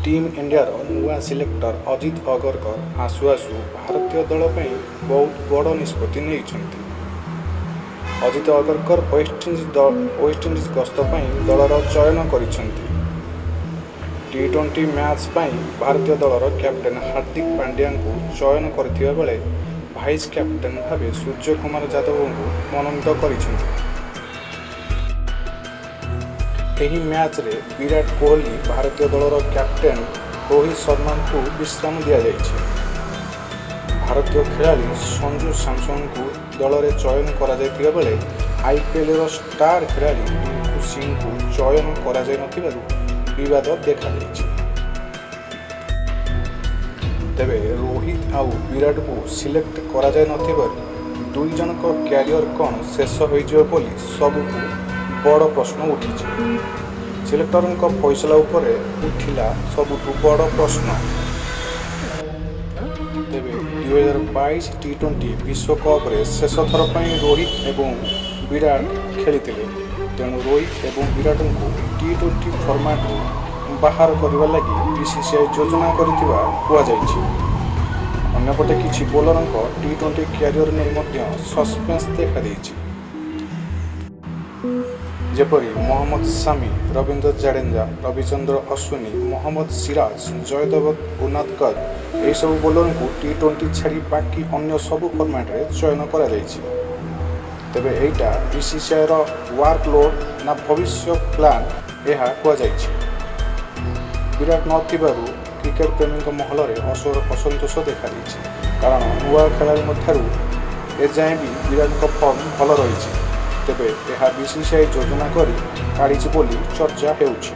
Team ଇଣ୍ଡିଆର ନୂଆ selector Ajit Agarkar ଆସୁ ଆସୁ ଭାରତୀୟ ଦଳ ପାଇଁ ବହୁତ ବଡ଼ ନିଷ୍ପତ୍ତି ନେଇଛନ୍ତି। ଅଜିତ ଅଗରକର ୱେଷ୍ଟଇଣ୍ଡିଜ୍ ଗସ୍ତ ପାଇଁ ଦଳର ଚୟନ କରିଛନ୍ତି। ଟି-20 ମ୍ୟାଚ୍ ପାଇଁ ଭାରତୀୟ ଦଳର କ୍ୟାପ୍ଟେନ୍ ହାର୍ଦ୍ଦିକ ପାଣ୍ଡ୍ୟାଙ୍କୁ ଚୟନ କରିଥିବା ବେଳେ ଭାଇସ୍ କ୍ୟାପ୍ଟେନ୍ ଭାବେ ସୂର୍ଯ୍ୟକୁମାର ଯାଦବଙ୍କୁ ମନୋନୀତ କରିଛନ୍ତି। ଏହି ମ୍ୟାଚରେ ବିରାଟ କୋହଲି, ଭାରତୀୟ ଦଳର କ୍ୟାପ୍ଟେନ୍ ରୋହିତ ଶର୍ମାଙ୍କୁ ବିଶ୍ରାମ ଦିଆଯାଇଛି। ଭାରତୀୟ ଖେଳାଳି ସଞ୍ଜୁ ସାମସନଙ୍କୁ ଦଳରେ ଚୟନ କରାଯାଇଥିବା ବେଳେ ଆଇପିଏଲର ଷ୍ଟାର ଖେଳାଳି ରିଙ୍କୁ ସିଂଙ୍କୁ ଚୟନ କରାଯାଇନଥିବାରୁ ବିବାଦ ଦେଖାଦେଇଛି। ତେବେ ରୋହିତ ଆଉ ବିରାଟଙ୍କୁ ସିଲେକ୍ଟ କରାଯାଇନଥିବାରୁ ଦୁଇ ଜଣଙ୍କ କ୍ୟାରିୟର କଣ ଶେଷ ହୋଇଯିବ ବୋଲି ସବୁଠୁ ବଡ଼ ପ୍ରଶ୍ନ ଉଠିଛି। ସିଲେକ୍ଟରଙ୍କ ଫଇସଲା ଉପରେ ଉଠିଲା ସବୁଠୁ ବଡ଼ ପ୍ରଶ୍ନ। ତେବେ 2022 ଟି-20 ବିଶ୍ୱକପରେ ଶେଷ ଥର ପାଇଁ ରୋହିତ ଏବଂ ବିରାଟ ଖେଳିଥିଲେ। ତେଣୁ ରୋହିତ ଏବଂ ବିରାଟଙ୍କୁ ଟି-20 ଫର୍ମାଟରୁ ବାହାର କରିବା ଲାଗି ବିସିସିଆଇ ଯୋଜନା କରିଥିବା କୁହାଯାଇଛି। ଅନ୍ୟପଟେ କିଛି ବୋଲରଙ୍କ ଟି-20 କ୍ୟାରିୟର ନେଇ ମଧ୍ୟ ସସପେନ୍ସ ଦେଖାଦେଇଛି। ଯେପରି ମହମ୍ମଦ ସାମି, ରବୀନ୍ଦ୍ର ଜାଡେଜା, ରବିଚନ୍ଦ୍ରନ ଅଶ୍ୱିନ, ମହମ୍ମଦ ସିରାଜ, ଜୟଦେବ ଉନାଦକତ ଏହିସବୁ ବୋଲରଙ୍କୁ ଟି-20 ଛାଡ଼ି ବାକି ଅନ୍ୟ ସବୁ ଫର୍ମାଟରେ ଚୟନ କରାଯାଇଛି। ତେବେ ଏଇଟା ବିସିସିଆଇର ୱାର୍କ ଲୋଡ୍ ନା ଭବିଷ୍ୟ ପ୍ଲାନ୍, ଏହା କୁହାଯାଇଛି। ବିରାଟ ନ ଥିବାରୁ କ୍ରିକେଟ ପ୍ରେମୀଙ୍କ ମହଲରେ ଅସନ୍ତୋଷ ଦେଖାଦେଇଛି। କାରଣ ନୂଆ ଖେଳାଳିଙ୍କଠାରୁ ଏଯାଏଁ ବି ବିରାଟଙ୍କ ଫର୍ମ ଭଲ ରହିଛି। ତେବେ ଏହା ବିସିସିଆଇ ଯୋଜନା କରି କାଢ଼ିଛି ବୋଲି ଚର୍ଚ୍ଚା ହେଉଛି।